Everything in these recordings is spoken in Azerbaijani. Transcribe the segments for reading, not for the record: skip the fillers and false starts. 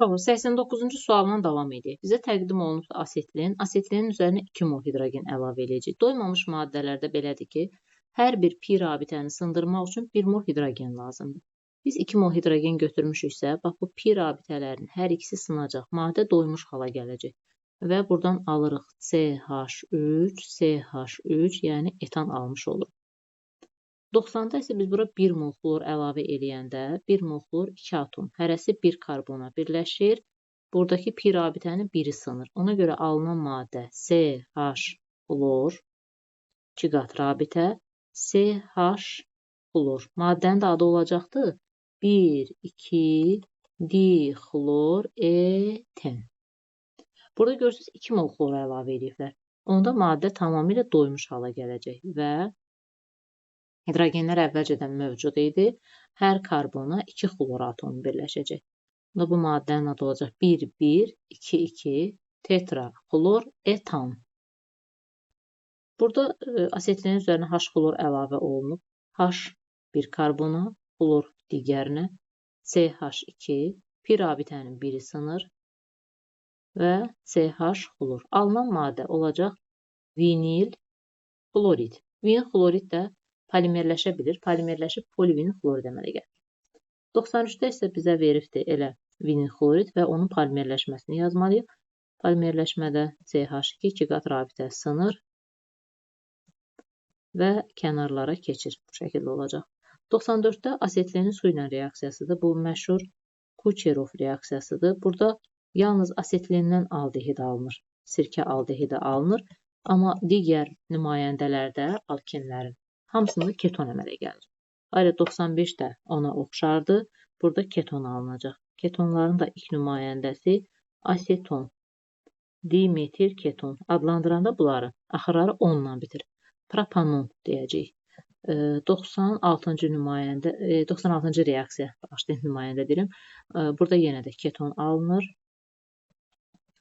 Tamam, 89-cu sualla davam edək. Bizə təqdim olunub asetilin. Asetilinin üzərinə 2 mol hidrogen əlavə eləyəcək. Doymamış maddələrdə belədir ki, hər bir pi rabitəni sındırmaq üçün 1 mol hidrogen lazımdır. Biz 2 mol hidrogen götürmüşüksə, bax bu pi rabitələrin hər ikisi sınacaq. Maddə doymuş hala gələcək. Və buradan alırıq CH3, CH3, yəni etan almış oluruq. 90-da isə biz bura 1 mol xlor əlavə eləyəndə 1 mol xlor 2 atom, hərəsi 1 karbona birləşir. Buradakı pi rabitənin biri sınır. Ona görə alınan maddə CH xlor, 2 qat rabitə, CH xlor. Maddənin də adı olacaqdır 1, 2, dixlor eten. Burada görürsünüz 2 mol xlor əlavə ediblər. Onda maddə tamamilə doymuş hala gələcək və hidrogenlər əvvəlcədən mövcud idi. Hər karbona 2 xlor atomu birləşəcək. Bunda bu maddənin adı olacaq 1, 1, 2, 2, tetraxlor etan. Burada asetilinin üzərinə H xlor əlavə olunub. H bir karbona, xlor digərinə, CH2, pi rabitənin biri sınır və CH xlor. Alınan maddə olacaq vinil xlorid. Vinil xlorid də polimerləşə bilir. Polimerləşib polivinil xlorid əmələ gəlir. 93-də isə bizə veribdir elə vinil xlorid və onun polimerləşməsini yazmalıyıq. Polimerləşmədə CH2 2 qat rabitə sınır və kənarlara keçir. Bu şəkildə olacaq. 94-də asetilinin su ilə reaksiyasıdır. Bu məşhur Kucherov reaksiyasıdır. Burada yalnız asetilindən aldehid alınır. Sirkə aldehidi alınır. Amma digər nümayəndələrdə alkenlərin hamısında keton əmələ gəlir. Ayrı 95 də ona oxşardır. Burada keton alınacaq. Ketonların da ilk nümayəndəsi aseton, dimetil keton adlandıranda bunları axırları 10-la bitir. Propanon deyəcəyik. 96-cı nümayəndə, 96-cı reaksiya, bağışlayın, nümayəndə deyirəm. Burada yenə də keton alınır.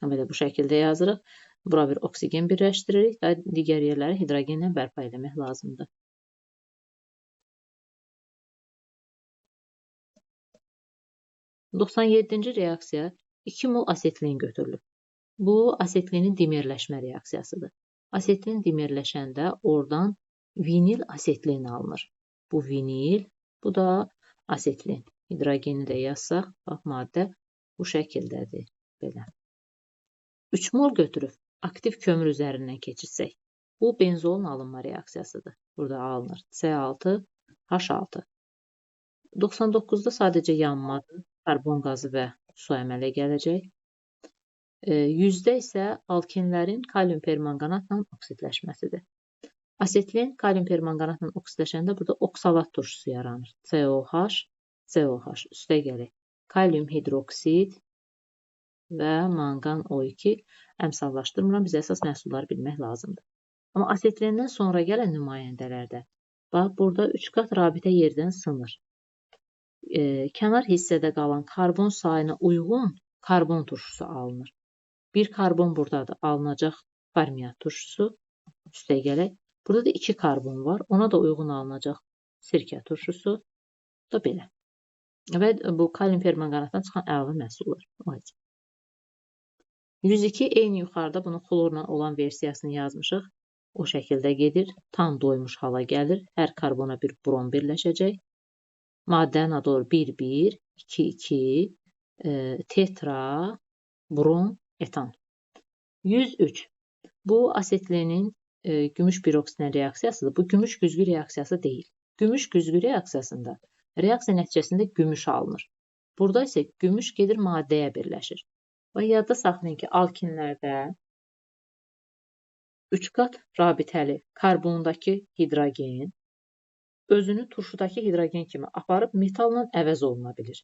Belə bu şəkildə yazırıq. Bura bir oksigen birləşdiririk. Daha digər yerləri hidrogenlə bərpa eləmək lazımdır. 97-ci reaksiya 2 mol asetilin götürülüb. Bu asetilinin dimerləşmə reaksiyasıdır. Asetilin dimerləşəndə oradan vinil asetilin alınır. Bu vinil, bu da asetilin. Hidrogeni də yazsaq, bax maddə bu şəkildədir. Belə. 3 mol götürüb aktiv kömür üzərindən keçirsək, bu benzolun alınma reaksiyasıdır. Burada alınır. C6, H6. 99-da sadəcə yanmadır. Karbon qazı və su əmələ gələcək. 100-də isə alkenlərin kalium permanqanatla oksidləşməsidir. Asetilin kalium permanqanatla oksidləşəndə burada oksalat turşusu yaranır. COH, COH üstə gəlir. Kalium hidroksid və manqan O2 əmsallaşdırmıram. Bizə əsas məhsulları bilmək lazımdır. Amma asetilindən sonra gələn nümayəndələrdə bax burada 3 qat rabitə yerdən sınır. Kənar hissədə qalan karbon sayına uyğun karbon turşusu alınır. Bir karbon buradadır, alınacaq formiat turşusu. Üstə gələk. Burada da 2 karbon var, ona da uyğun alınacaq sirkə turşusu. Bu da belə. Və bu kalium permanqanatdan çıxan əlavə məhsullar. 102 eyni yuxarıda bunun xlorla olan versiyasını yazmışıq. O şəkildə gedir. Tam doymuş hala gəlir. Hər karbona bir brom birləşəcək. Maddənin adı olur 1, 1, 2, 2, tetra, brom, etan. 103. Bu asetilinin gümüş biroksidlə reaksiyasıdır. Bu gümüş güzgü reaksiyası deyil. Gümüş güzgü reaksiyasında reaksiya nəticəsində gümüş alınır. Burada isə gümüş gedir maddəyə birləşir. Və yadda saxlayın ki, alkinlərdə 3 qat rabitəli karbondakı hidrogen özünü turşudakı hidrogen kimi aparıb metalla əvəz oluna bilir.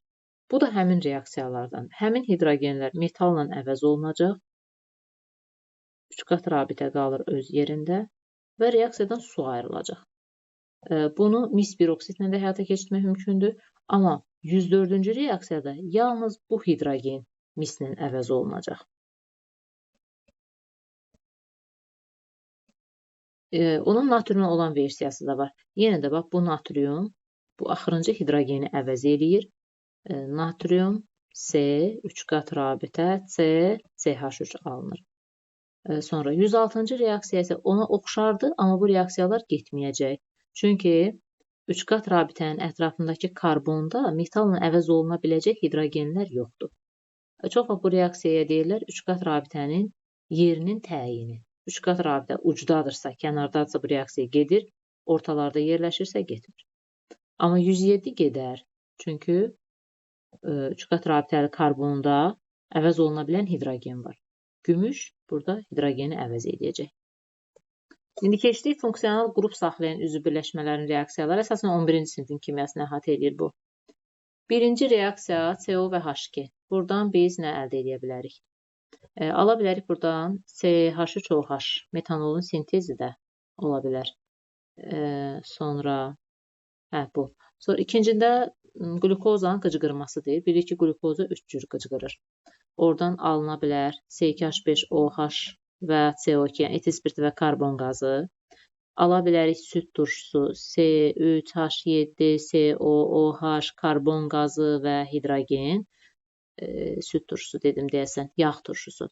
Bu da həmin reaksiyalardan. Həmin hidrogenlər metalla əvəz olunacaq. 3 qat rabitə qalır öz yerində və reaksiyadan su ayrılacaq. Bunu mis biroksidlə də həyata keçirmək mümkündür. Amma 104-cü reaksiyada yalnız bu hidrogen mislə əvəz olunacaq. Onun natriumla olan versiyası da var. Yenə də bax bu natrium bu axırıncı hidrogeni əvəz eləyir. Natrium C, 3 qat rabitə, C, CH3 alınır. Sonra 106-cı reaksiya isə ona oxşardır, amma bu reaksiyalar getməyəcək. Çünki 3 qat rabitənin ətrafındakı karbonda metalla əvəz oluna biləcək hidrogenlər yoxdur. Çox vaxt bu reaksiyaya deyirlər 3 qat rabitənin yerinin təyini. 3 qat rabitə ucdadırsa, kənardadırsa bu reaksiya gedir, ortalarda yerləşirsə getmir. Amma 107 gedər. Çünki 3 qat rabitəli karbonda əvəz oluna bilən hidrogen var. Gümüş burada hidrogeni əvəz edəcək. İndi keçdik funksional qrup saxlayan üzv birləşmələrin reaksiyaları. Əsasən 11-ci sinifin kimyasını əhatə edir bu. Birinci reaksiya CO və H2. Buradan biz nə əldə edə bilərik? Ala bilərik buradan CH3OH, metanolun sintezi də ola bilər. Sonra bu. Sonra ikincində qlükozanın qıcqırması deyir. Bilirik ki, qlükoza 3 cür qıcqırır. Oradan alına bilər C2H5OH və CO2, yəni etil spirti və karbon qazı. Ala bilərik süd turşusu C3H7 COOH, karbon qazı və hidrogen. Süd turşusu dedim deyəsən, yağ turşusu.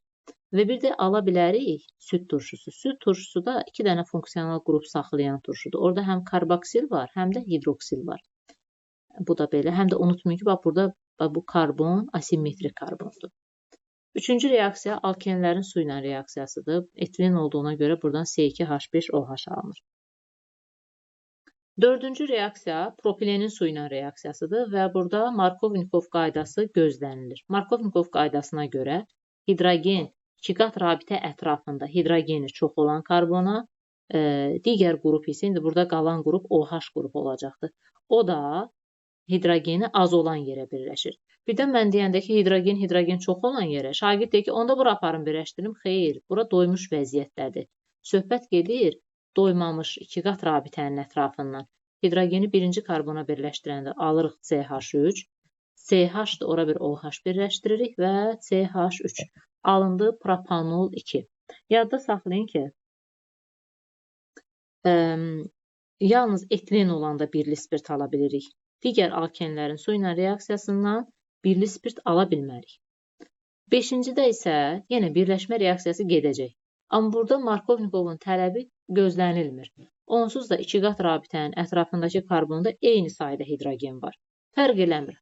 Və bir də ala bilərik süd turşusu. Süd turşusu da 2 dənə funksional qrup saxlayan turşudur. Orada həm karboksil var, həm də hidroksil var. Bu da belə. Həm də unutmayın ki, bax burada bax, bu karbon asimetrik karbondur. Üçüncü reaksiya alkenlərin su ilə reaksiyasıdır. Etilen olduğuna görə buradan C2H5OH alınır. Dördüncü reaksiya propilenin su ilə reaksiyasıdır və burada Markovnikov qaydası gözlənilir. Markovnikov qaydasına görə hidrogen iki qat rabitə ətrafında hidrogeni çox olan karbona, digər qrup isə indi burada qalan qrup OH qrupu olacaqdır. O da hidrogeni az olan yerə birləşir. Birdən mən deyəndə ki, hidrogen, hidrogen çox olan yerə, şagird deyir ki, onda bura aparım birləşdirim. Xeyr, bura doymuş vəziyyətdədir. Söhbət gedir doymamış iki qat rabitənin ətrafından. Hidrogeni birinci karbona birləşdirəndə alırıq CH3, CH-dır, ora bir OH birləşdiririk və CH3. Alındı propanol 2. Yadda saxlayın ki, yalnız etilen olanda birli spirt ala bilirik. Digər alkenlərin su ilə reaksiyasından birli spirt ala bilmərik. Beşincidə isə yenə birləşmə reaksiyası gedəcək. Amma burada Markovnikovun tələbi gözlənilmir. Onsuz da iki qat rabitənin ətrafındakı karbonda eyni sayda hidrogen var. Fərq eləmir.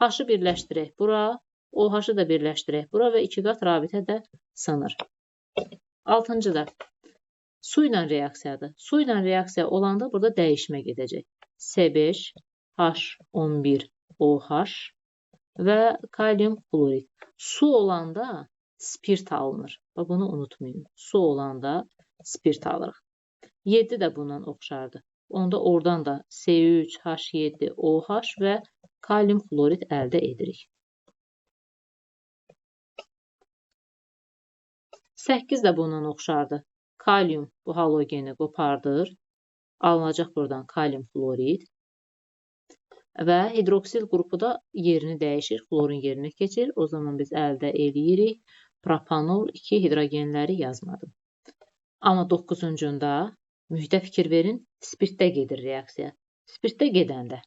H-ı birləşdirək bura, OH-ı da birləşdirək bura və iki qat rabitə də sınır. Altıncı da su ilə reaksiyadır. Su ilə reaksiya olanda burada dəyişmə gedəcək. C5H11OH və kalium xlorid. Su olanda spirt alınır. Bax, bunu unutmayın. Su olanda spirt alırıq. 7 də bundan oxşardır. Onda oradan da C3H7OH və kalium xlorid əldə edirik. 8 də bundan oxşardır. Kalium bu halogeni qopardır. Alınacaq buradan kalium xlorid. Və hidroksil qrupu da yerini dəyişir, xlorun yerinə keçir. O zaman biz əldə eləyirik propanol 2 hidrogenləri yazmadım. Amma 9-cundə mühitə fikir verin, spirtdə gedir reaksiya. Spirtdə gedəndə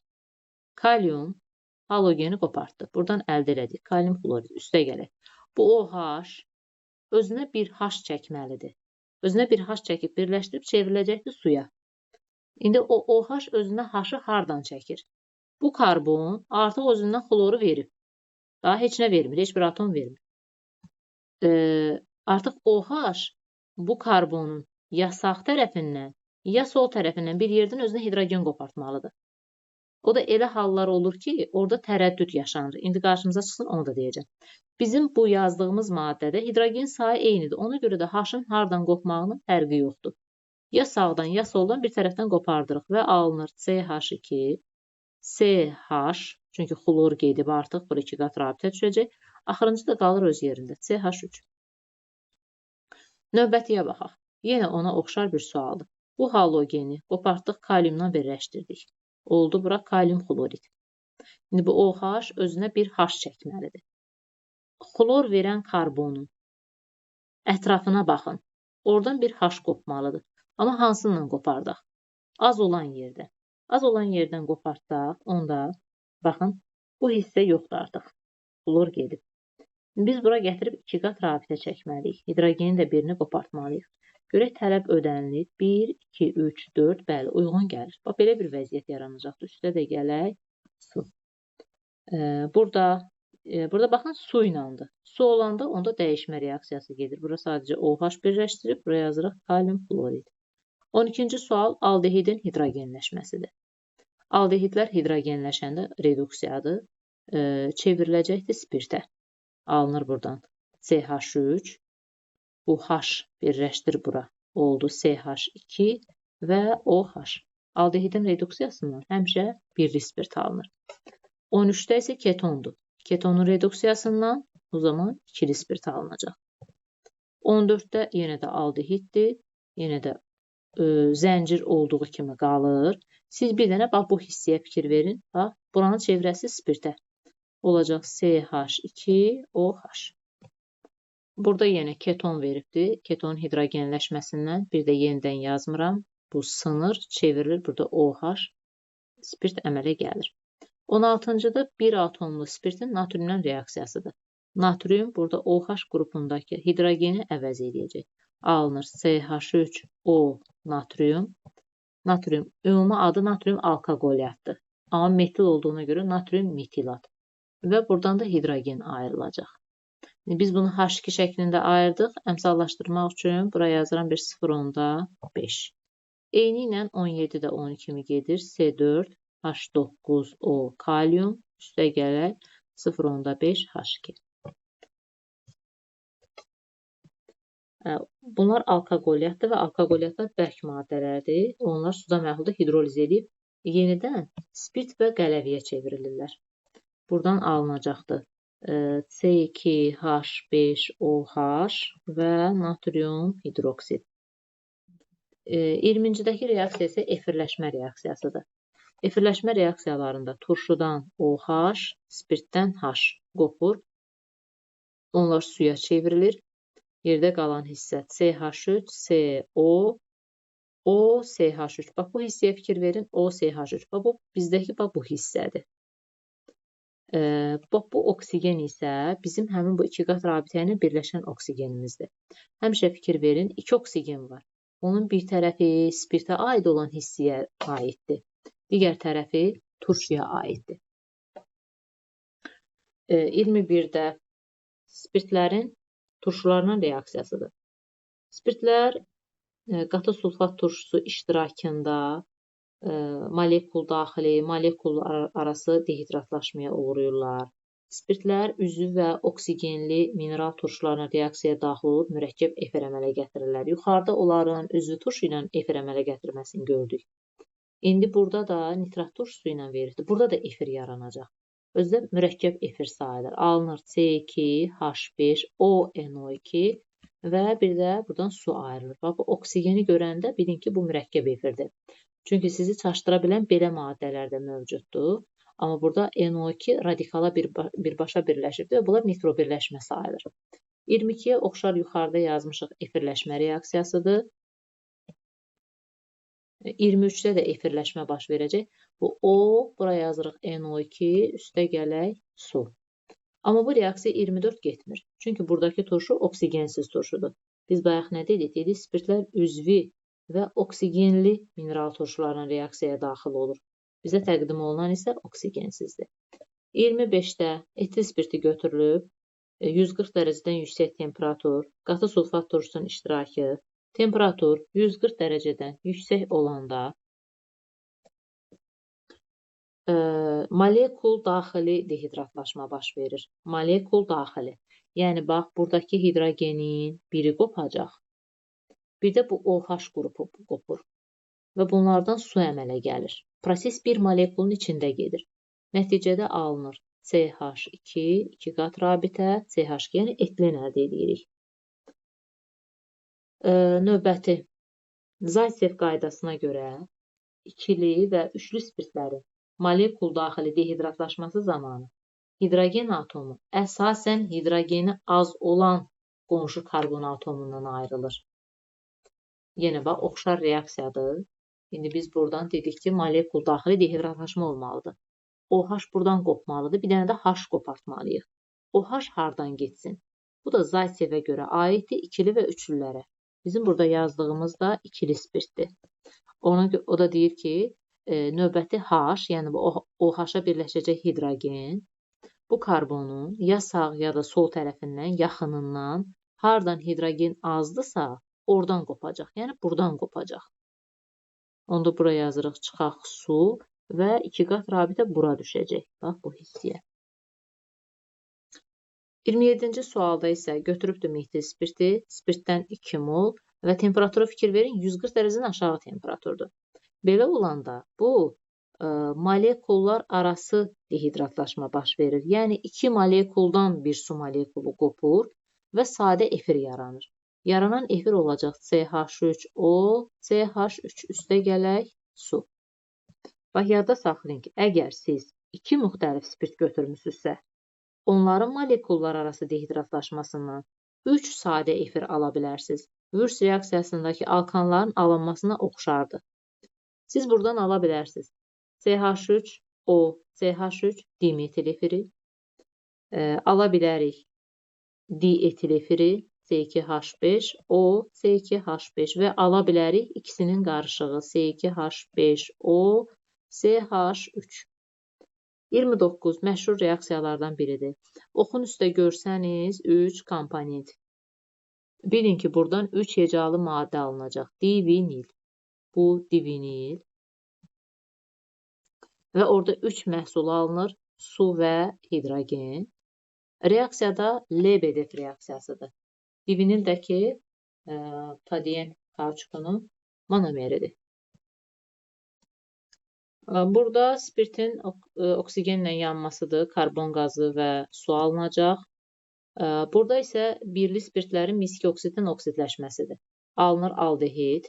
kalium halogeni qopartdı. Buradan əldə elədik. Kalium xlorid üstə gələk. Bu OH özünə bir H çəkməlidir. Özünə bir H çəkib birləşdirib çevriləcəkdir suya. İndi o OH özünə H-ı hardan çəkir? Bu karbon artıq özündən xloru verib. Daha heç nə vermir, heç bir atom vermir. Artıq OH bu karbonun ya sağ tərəfindən, ya sol tərəfindən bir yerdən özünə hidrogen qopartmalıdır. O da elə hallar olur ki, orada tərəddüd yaşanır. İndi qarşımıza çıxsın, onu da deyəcəm. Bizim bu yazdığımız maddədə hidrogen sayı eynidir. Ona görə də H-ın hardan qopmağının fərqi yoxdur. Ya sağdan, ya soldan bir tərəfdən qopardırıq və alınır CH2, CH, çünki xlor gedib artıq, bura iki qat rabitə düşəcək. Axırıncı da qalır öz yerində, CH3. Növbətiyə baxaq. Yenə ona oxşar bir sualdır. Bu halogeni qopartdıq, kaliumla birləşdirdik. Oldu bura kalium xlorid. İndi bu OH özünə bir H çəkməlidir. Xlor verən karbonun ətrafına baxın. Oradan bir H qopmalıdır. Amma hansından qopardaq? Az olan yerdə. Az olan yerdən qopartsaq, onda baxın, bu hissə yoxdur artıq. Xlor gedib. Biz bura gətirib 2 qat rabitə çəkməliyik. Hidrogeni də birini qopartmalıyıq. Görək tələb ödənilir. 1, 2, 3, 4, bəli, uyğun gəlir. Bax, belə bir vəziyyət yaranacaqdır. Üstə də gələk su. Burada baxın, su ilandır. Su olanda onda dəyişmə reaksiyası gedir. Bura sadəcə OH birləşdirib, buraya yazırıq kalium xlorid. 12-ci sual aldehidin hidrogenləşməsidir. Aldehidlər hidrogenləşəndə reduksiyadır. Çevriləcəkdir spirtə. Alınır buradan CH3, bu H birləşdir bura, oldu CH2 və OH. Aldehidin reduksiyasından həmişə birli spirt alınır. 13-də isə ketondur. Ketonun reduksiyasından o zaman ikili spirt alınacaq. 14-də yenə də aldehiddir, yenə də zəncir olduğu kimi qalır. Siz bir dənə bax bu hissəyə fikir verin. Bax, buranın çevrəsi spirtə. Olacaq CH2OH. Burada yenə keton veribdir. Ketonun hidrogenləşməsindən bir də yenidən yazmıram. Bu sınır, çevrilir. Burada OH spirt əmələ gəlir. 16-cıda bir atomlu spirtin natriumla reaksiyasıdır. Natrium burada OH qrupundakı hidrogeni əvəz edəcək. Alınır CH3O natrium. Natrium, ümumi adı natrium alkoqoliyatdır. Amma metil olduğuna görə natrium metilat. Və buradan da hidrogen ayrılacaq. Biz bunu H2 şəklində ayırdıq. Əmsallaşdırmaq üçün bura yazıram bir 0,5. Eyni ilə 17 də 10 kimi gedir. C4, H9O kalium, üstə gələk 0,5 H2. Bunlar alkoqoliyatdır və alkoqoliyatlar bərk maddələrdir. Onlar suda məhlulda hidroliz edib yenidən spirt və qələviyə çevrilirlər. Buradan alınacaqdır C2H5OH və natrium hidroksid. 20-cidəki reaksiya isə efirləşmə reaksiyasıdır. Efirləşmə reaksiyalarında turşudan OH, spirtdən H qopur. Onlar suya çevrilir. Yerdə qalan hissə CH3, CO, O, CH3. Bax, bu hissəyə fikir verin. O, CH3. Bax, bu bizdəki bax, bu hissədir. Bax, bu oksigen isə bizim həmin bu iki qat rabitə ilə birləşən oksigenimizdir. Həmişə fikir verin, iki oksigen var. Onun bir tərəfi spirtə aid olan hissəyə aiddir. Digər tərəfi turşuya aiddir. 21-də spirtlərin turşularla reaksiyasıdır. Spirtlər qatı sulfat turşusu iştirakında molekul daxili, molekul arası dehidratlaşmaya uğrayırlar. Spirtlər üzvü və oksigenli mineral turşularına reaksiyaya daxil olub mürəkkəb efir əmələ gətirirlər. Yuxarıda onların üzvü turşu ilə efir əmələ gətirməsini gördük. İndi burada da nitrat turşusu ilə verildi. Burada da efir yaranacaq. Özü də mürəkkəb efir sayılır. Alınır C2H5ONO2 və bir də buradan su ayrılır. Bax, bu oksigeni görəndə bilin ki, bu mürəkkəb efirdir. Çünki sizi çaşdıra bilən belə maddələr də mövcuddur. Amma burada NO2 radikala birbaşa birləşibdir və bunlar nitrobirləşmə sayılır. 22-yə oxşar yuxarıda yazmışıq efirləşmə reaksiyasıdır. 23-də də efirləşmə baş verəcək. Bu O, bura yazırıq NO2, üstə gələk su. Amma bu reaksiya 24 getmir. Çünki buradakı turşu oksigensiz turşudur. Biz bayaq nə dedik? Dedik, spirtlər üzvi və oksigenli mineral turşularla reaksiyaya daxil olur. Bizə təqdim olunan isə oksigensizdir. 25-də etil spirti götürülüb, 140 dərəcədən yüksək temperatur, qatı sulfat turşusunun iştirakı, temperatur 140 dərəcədən yüksək olanda molekul daxili dehidratlaşma baş verir. Molekul daxili. Yəni, bax, buradakı hidrogenin biri qopacaq. Bir də bu OH qrupu qopur və bunlardan su əmələ gəlir. Proses bir molekulun içində gedir. Nəticədə alınır CH2, 2 qat rabitə, CH2, yəni etilen əldə edirik. Növbəti Zaytsev qaydasına görə ikili və üçlü spirtlərin molekul daxili dehidratlaşması zamanı hidrogen atomu əsasən hidrogeni az olan qonşu karbon atomundan ayrılır. Yenə bax, oxşar reaksiyadır. İndi biz buradan dedik ki, molekul daxili dehidratlaşma olmalıdır. OH buradan qopmalıdır. Bir dənə də H qopartmalıyıq. OH hardan getsin? Bu da Zaytsevə görə aiddir ikili və üçlülərə. Bizim burada yazdığımız da ikili spirtdir. O da deyir ki, növbəti H, yəni bu OH-a birləşəcək hidrogen, bu karbonun ya sağ ya da sol tərəfindən, yaxınından hardan hidrogen azdısa, oradan qopacaq. Yəni buradan qopacaq. Onda bura yazırıq çıxaq su və iki qat rabitə bura düşəcək. Bax, bu hissəyə. 27-ci sualda isə götürübdür metil spirti, spirtdən 2 mol və temperatura fikir verin, 140 dərəcədən aşağı temperaturdur. Belə olanda bu molekullar arası dehidratlaşma baş verir. Yəni 2 molekuldan bir su molekulu qopur və sadə efir yaranır. Yaranan efir olacaq CH3O, CH3 üstə gələk su. Bax, yadda saxlayın ki, əgər siz iki müxtəlif spirt götürmüsünüzsə, onların molekullar arası dehidratlaşmasından 3 sadə efir ala bilərsiniz. Wurtz reaksiyasındakı alkanların alınmasına oxşardır. Siz buradan ala bilərsiniz. CH3O, CH3 dimetil efiri, ala bilərik dietil efiri, C2H5, O, C2H5 və ala bilərik ikisinin qarışığı C2H5O, CH3. 29 məşhur reaksiyalardan biridir. Oxun üstə görsəniz 3 komponent. Bilin ki, buradan 3 hecalı maddə alınacaq. Divinil. Bu divinil. Və orada 3 məhsul alınır. Su və hidrogen. Reaksiyada Lebedev reaksiyasıdır. Divinil də ki, butadien kauçukunun monomeridir. Burada spirtin oksigenlə yanmasıdır, karbon qazı və su alınacaq. Burada isə birli spirtlərin miski oksiddən oksidləşməsidir. Alınır aldehid,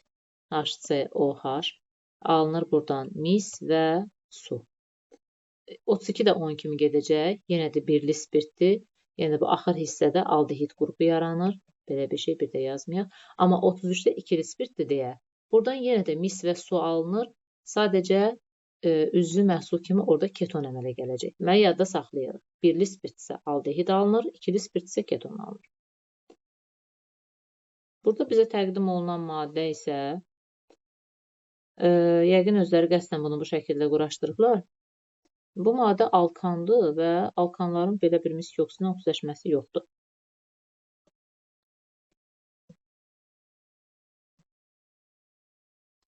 HCOH, alınır buradan mis və su. 32 də 10 kimi gedəcək, yenə də birli spirtdir. Yəni bu axır hissədə aldehid qrupu yaranır. Belə bir şey bir də yazmayaq. Amma 33-də ikili spirtdir deyə. Buradan yenə də mis və su alınır. Sadəcə üzvü məhsul kimi orada keton əmələ gələcək. Deməli, yadda saxlayırıq. Birli spirt isə aldehid alınır, ikili spirt isə keton alınır. Burada bizə təqdim olunan maddə isə yəqin özləri qəsdən bunu bu şəkildə quraşdırıblar. Bu maddə alkandır və alkanların belə bir mis oksidinin oksidləşməsi yoxdur.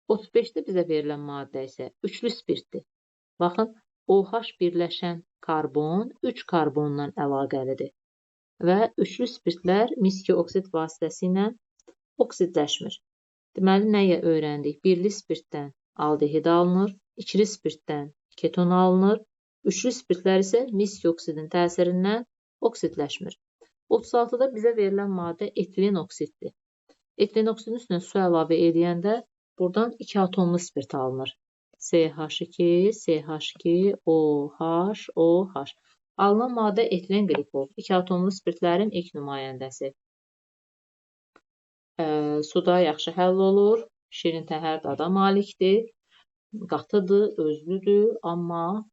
35-də bizə verilən maddə isə üçlü spirtdir. Baxın, OH birləşən karbon 3 karbonla əlaqəlidir və üçlü spirtlər miski oksid vasitəsilə oksidləşmir. Deməli, nəyə öyrəndik? Birli spirtdən aldehid alınır, ikili spirtdən keton alınır, üçlü spirtlər isə miski oksidin təsirindən oksidləşmir. 36-da bizə verilən maddə etilen oksiddir. Etilen oksidin üstünə su əlavə edəndə buradan 2 atomlu spirt alınır. CH2, CH2, OH, OH. Alınan maddə etilen qlikol. 2 atomlu spirtlərin ilk nümayəndəsi. Suda yaxşı həll olur. Şirin təhər dada malikdir. Qatıdır, özlüdür, amma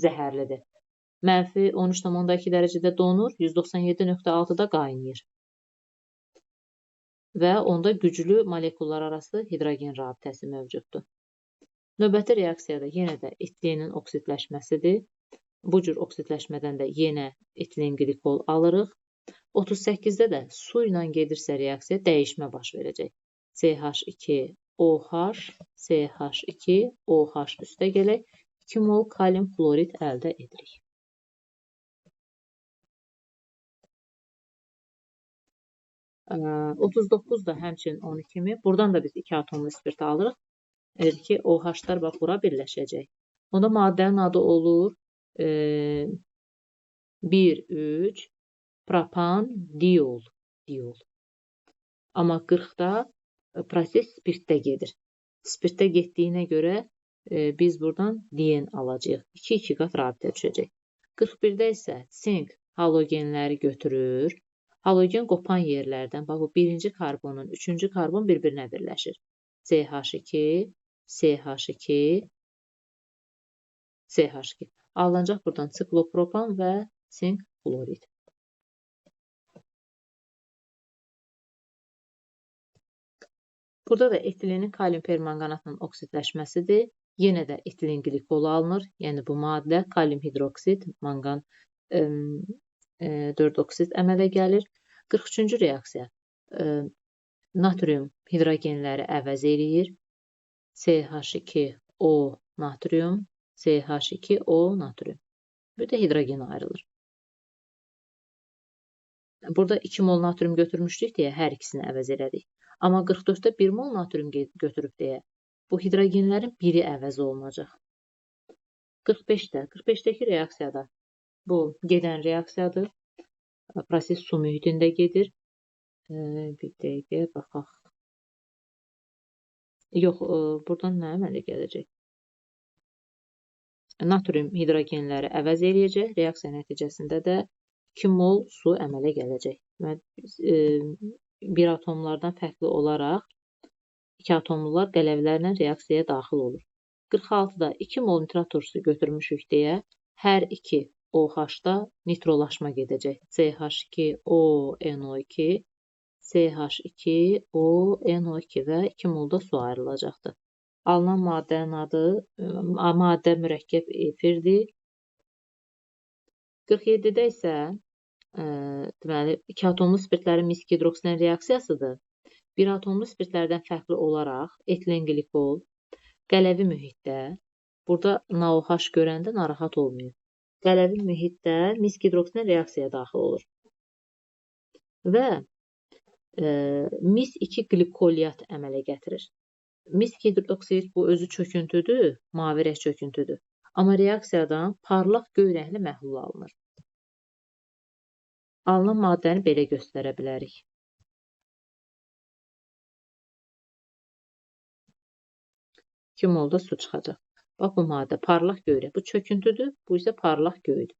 zəhərlidir. Mənfi 13,2 dərəcədə donur, 197,6-da qaynayır. Və onda güclü molekullar arası hidrogen rabitəsi mövcuddur. Növbəti reaksiyada yenə də etilenin oksidləşməsidir. Bu cür oksidləşmədən də yenə etilen qlikol alırıq. 38-də də su ilə gedirsə reaksiya dəyişmə baş verəcək. CH2 OH, CH2 OH üstə gələk 2 mol kalium xlorid əldə edirik. 39 da həmçinin 12 kimi. Buradan da biz 2 atomlu spirt alırıq. Elə ki, OH-lar bax bura birləşəcək. Onda maddənin adı olur 1, 3 propan diol. Diol. Amma 40-da proses spirtdə gedir. Spirtdə getdiyinə görə biz buradan dien alacağıq. 2-2 qat rabitə düşəcək. 41-də isə sink halogenləri götürür. Halogen qopan yerlərdən, bax bu birinci karbonun, üçüncü karbon bir-birinə birləşir. CH2, CH2, CH2. Alınacaq buradan siklopropan və sink xlorid. Burada da etilenin kalium permanqanatla oksidləşməsidir. Yenə də etilen qlikolu alınır. Yəni bu maddə kalium hidroksid, manqan 4 oksid əmələ gəlir. 43-cü reaksiya. Natrium hidrogenləri əvəz eləyir. CH2O natrium, CH2O natrium. Bir də hidrogen ayrılır. Burada 2 mol natrium götürmüşdük deyə hər ikisini əvəz elədik. Amma 44-də 1 mol natrium götürüb deyə bu hidrogenlərin biri əvəz olunacaq. 45-də, 45-dəki reaksiyada bu gedən reaksiyadır. Proses su mühitində gedir. Bir dəqiqə baxaq. Yox, buradan nə əmələ gələcək? Natrium hidrogenləri əvəz eləyəcək. Reaksiya nəticəsində də 2 mol su əmələ gələcək. Bir atomlardan fərqli olaraq iki atomlular qələvlərlə reaksiyaya daxil olur. 46-da 2 mol nitrat turşusu götürmüşük deyə hər iki OH-da nitrolaşma gedəcək. CH2O NO2, CH2O NO2 və 2 molda su ayrılacaqdır. Alınan maddənin adı, maddə mürəkkəb efirdir. 47-də isə deməli, iki atomlu spirtlərin mis hidroksidlə reaksiyasıdır. Bir atomlu spirtlərdən fərqli olaraq etilen qlikol qələvi mühitdə, burada NaOH görəndə narahat olmayın. Qələvi mühitdə mis hidroksidlə reaksiyaya daxil olur. Və mis 2 qlikoliat əmələ gətirir. Mis hidroksid bu özü çöküntüdür, mavi rəng çöküntüdür. Amma reaksiyadan parlaq göy rəngli məhlul alınır. Alınan maddəni belə göstərə bilərik. İki molda su çıxacaq. Bax, bu maddə parlaq göy rəng. Bu çöküntüdür, bu isə parlaq göydür.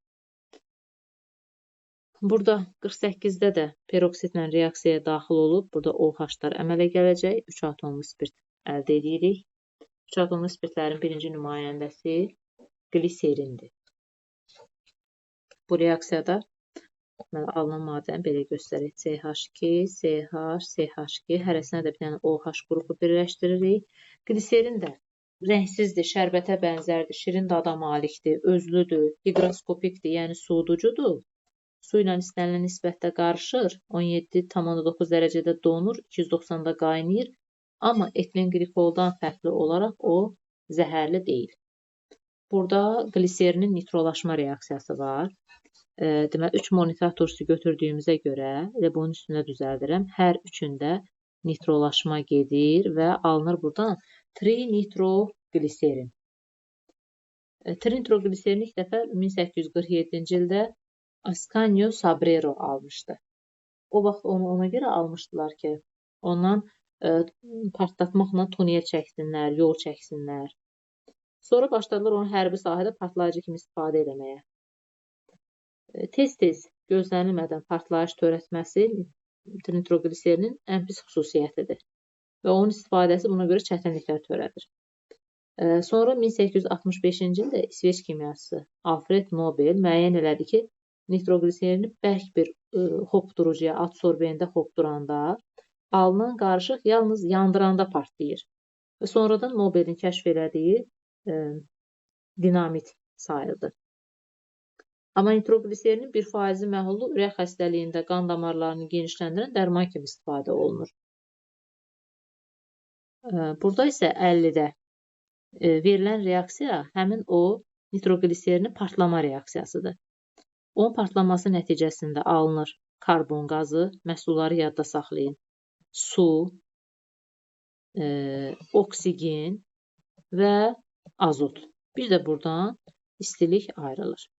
Burada 48-də də peroksidlə reaksiyaya daxil olub, burada OH-lar əmələ gələcək. 3 atomlu spirt əldə edirik. 3 atomlu spirtlərin birinci nümayəndəsi qliserindir. Bu reaksiyada alınan maddəni belə göstərir. CH2, CH, CH2. Hərəsinə də bir dənə OH qrupu birləşdiririk. Qliserin də rəngsizdir, şərbətə bənzərdir, şirin dada malikdir, özlüdür, hiqroskopikdir, yəni soyuducudur. Su ilə istənilən nisbətdə qarışır, 17,9 dərəcədə donur, 290-da qaynayır. Amma etilen qlikoldan fərqli olaraq o zəhərli deyil. Burada qliserinin nitrolaşma reaksiyası var. Deməli, 3 mol nitrat turşusu götürdüyümüzə görə, elə bunun üstünə düzəldirəm, hər üçündə nitrolaşma gedir və alınır buradan trinitrogliserin. Trinitrogliserin ilk dəfə 1847-ci ildə Ascanio Sobrero almışdı. O vaxt onu ona görə almışdılar ki, ondan partlatmaqla tunel çəksinlər, yol çəksinlər. Sonra başladılar onu hərbi sahədə partlayıcı kimi istifadə eləməyə. Tez-tez gözlənilmədən partlayış törətməsi trinitrogliserinin ən pis xüsusiyyətidir və onun istifadəsi buna görə çətinliklər törədir. Sonra 1865-ci ildə İsveç kimyaçısı Alfred Nobel müəyyən elədi ki, nitrogliserini bərk bir hopdurucuya, adsorbentə hopduranda alınan qarışıq yalnız yandıranda partlayır. Və sonradan Nobelin kəşf elədiyi dinamit sayıldı. Amma nitrogliserinin 1%-li məhlulu ürək xəstəliyində qan damarlarını genişləndirən dərman kimi istifadə olunur. Burada isə 50-də verilən reaksiya həmin o nitrogliserinin partlama reaksiyasıdır. Onun partlaması nəticəsində alınır karbon qazı, məhsulları yadda saxlayın, su, oksigen və azot. Bir də buradan istilik ayrılır.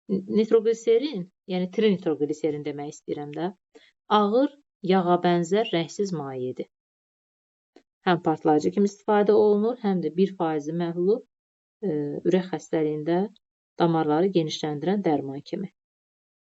Nitrogliserin, yəni trinitrogliserin demək istəyirəm də, ağır yağa bənzər rəngsiz mayedir. Həm partlayıcı kimi istifadə olunur, həm də 1%-li məhlulu ürək xəstəliyində damarları genişləndirən dərman kimi.